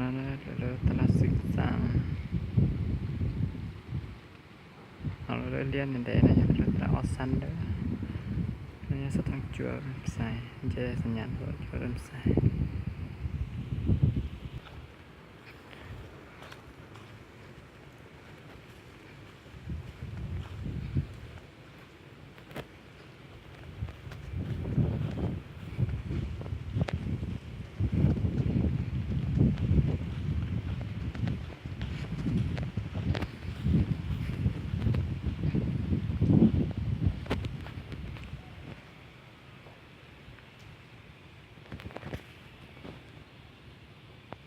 Lawv lub taj laj xwm txam, ho lub liab ntev ntev no yog lawv taj laj ob xab lawm. No yog xov tooj cua Rexais, nce xas nyas rau cua Rexais.